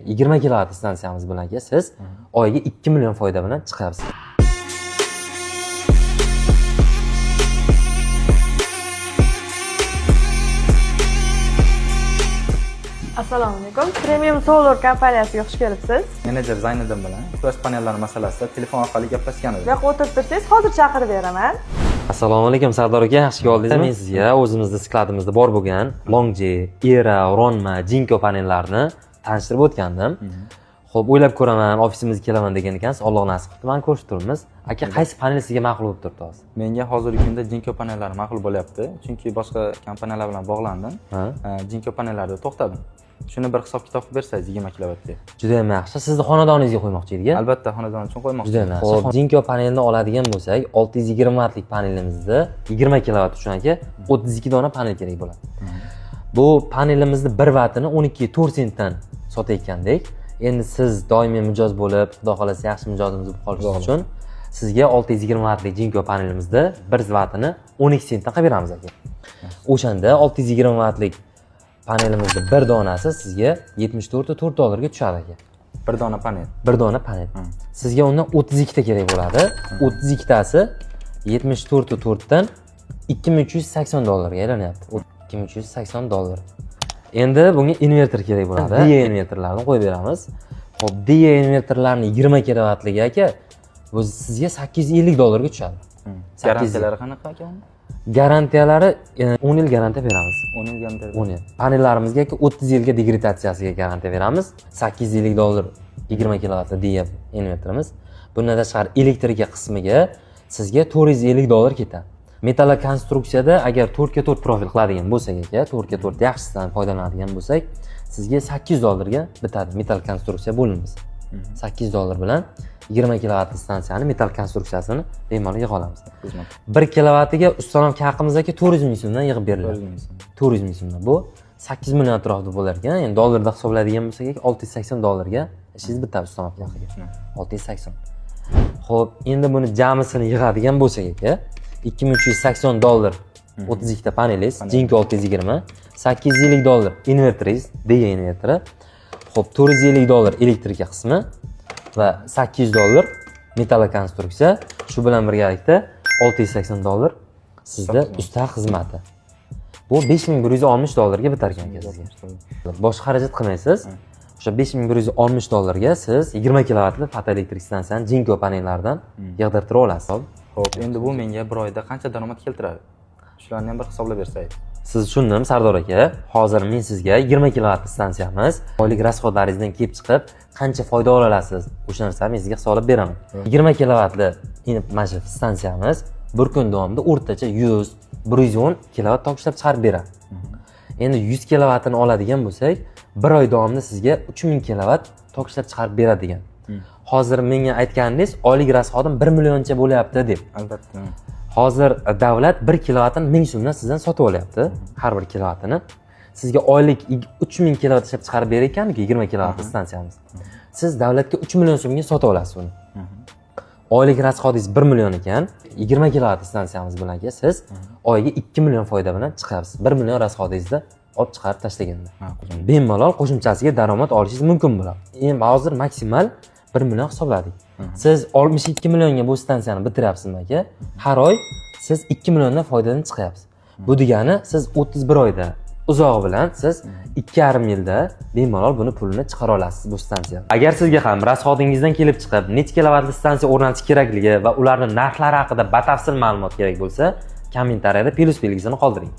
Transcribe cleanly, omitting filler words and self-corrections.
20 kilovat stansiyamiz bilan aka siz oyiga 2 million foyda bilan chiqyapsiz. Assalomu alaykum. Premium Solar kompaniyasiga xush kelibsiz. Menejer Zayniddin bilan quyosh panellari masalasida telefon orqali gaplashgan Bu edim. yoqqa o'tirib tursangiz, hozir chaqirib beraman. Assalomu alaykum, Sardor aka, yaxshi keldingiz. Men sizga o'zimizni skladimizda bor bo'lgan Longji, Era, Ronma, Jinko panellarini tanishtirib o'tgandim. Xo'p, o'ylab ko'raman, ofisimizga kelaman degan ekansiz. Alloh nasib qildi, mana ko'rishib turibmiz. Aka, qaysi panel sizga ma'qul bo'lib turibdi hozir? Menga hozirgi kunda Jinko panellari ma'qul bo'lyapti, chunki boshqa kompaniyalar bilan bog'landim. Ha? Jinko panellarida to'xtadim. Shuni bir hisob kitob qilib bersangiz 20 kilovatga. Juda ham yaxshi. Sizni xonadoningizga qo'ymoqchi edik, a? Albatta, xonadon uchun qo'ymoqchi. Juda ham yaxshi. Xo'p, Jinko panelni oladigan bo'lsak, 620 vattlik panelimizda 20 kilovat uchun aka 32 dona panel kerak bo'ladi. Bu panelimizni 1 vattini 12,4 sentdan sotayotgandik. Endi siz doimiy mijoz bo'lib, xudo xohlasa yaxshi mijozimiz bo'lib qolishingiz uchun sizga 620 vattlik Jinko panelimizda 1 vattini 12 sentdan qilib beramiz aka. O'shanda 620 vattlik panelimizda bir donasi sizga 74,4 dollarga tushadi aka. Bir dona panel. Bir dona panel. Sizga undan 32 ta kerak bo'ladi. 32 tasi 74,4 dan 2380 dollarga aylanyapti. 2380 dollar. Endi bunga inverter kerak bo'ladi. DE inverterlarni qo'yib beramiz. Xo'p, DE inverterlarni 20 kilovatligi aka, bu sizga 850 dollarga tushadi. Garantiyalari qanaqa aka uni? Garantiyalari 10 yil garantiya beramiz. 10 yil garantiya. 10 yil. Panellarimizga aka 30 yilga degradatsiyasiga garantiya beramiz. 850 dollar 20 kilovatli DF inverterimiz. Bundan tashqari elektrika qismiga sizga 450 dollar ketadi. Metallokonstruksiyada agar 4 ga 4 profil qiladigan bo'lsak aka, 4 ga 4 yaxshisidan foydalanadigan bo'lsak, sizga 800 dollarga bitadi metall konstruksiya bo'linmasi. 800 dollar bilan 20 kilovatli stansiyani metall konstruksiyasini bemalol yig'a olamiz. Xizmat. 1 kilovatiga установка haqimiz aka 400 ming so'mdan yig'ib beriladi. 400 ming so'm. 400 ming so'mdan. Bu 8 million atrofida bo'lar ekan. Endi dollarda hisoblaydigan bo'lsak, 680 dollarga ishingiz bitadi установка haqiga. 680. Xo'p, endi buni jamisini yig'adigan bo'lsak aka, 2380 dollar 32 ta panelingiz, Jinko 620, 850 dollar inverteringiz, DE inverteri. Xo'p, 450 dollar elektrika qismi va 800 dollar metallokonstruksiya. Shu bilan birgalikda 680 dollar sizda usta xizmati. Bu 5160 dollarga bitar ekan aka sizga. Boshqa xarajat qilmaysiz. O'sha 5160 dollarga siz 20 kilovatli fotoelektrik stansiyani Jinko panellaridan yig'dirtira olasiz. Xo'p, endi bu menga bir oyda qancha daromad keltiradi? Shularni ham bir hisoblab bersangiz. Siz tushundim, Sardor aka. Hozir men sizga 20 kilovatli stansiyamiz oylik расход laringizdan kelib chiqib qancha foyda ola olasiz, o'sha narsani men sizga hisoblab beraman. 20 kilovatli mana shu stansiyamiz bir kun davomida o'rtacha 100 110 kilovat tok ishlab chiqarib beradi. Endi 100 kilovatini oladigan bo'lsak, bir oy davomida sizga 3000 kilovat tok ishlab chiqarib beradi degan. Hozir menga aytgandingiz, oylik расход im 1 millioncha bo'lyapti deb. Albatta. Hozir davlat 1 kilovatini 1000 so'mdan sizdan sotib olyapti, har bir kilovatini. Sizga oylik 3000 kilovat ishlab chiqarib berayotganku 20 kilovatli stansiyamiz. Siz davlatga 3 million so'mga sotib olasiz uni. Oylik расход ingiz 1 million ekan, 20 kilovatli stansiyamiz bilan aka siz oyiga 2 million foyda bilan chiqyapsiz. 1 million расход ingizni olib chiqarib tashlaganda. Bemalol qo'shimchasiga daromad olishingiz mumkin bo'ladi. Endi hozir maksimal 1 million hisobladik. Siz 62 millionga bu stansiyani bitiryapsizmi aka? Har oy siz 2 milliondan foydadan chiqyapsiz. Bu degani siz 31 oyda uzog'i bilan siz 2,5 yilda bemalol buni pulini chiqara olasiz bu stansiyadan. Agar sizga ham расход ingizdan kelib chiqib necha kilovatli stansiya o'rnatish kerakligi va ularning narxlari haqida batafsil ma'lumot kerak bo'lsa, kommentariyada plyus belgisini qoldiring.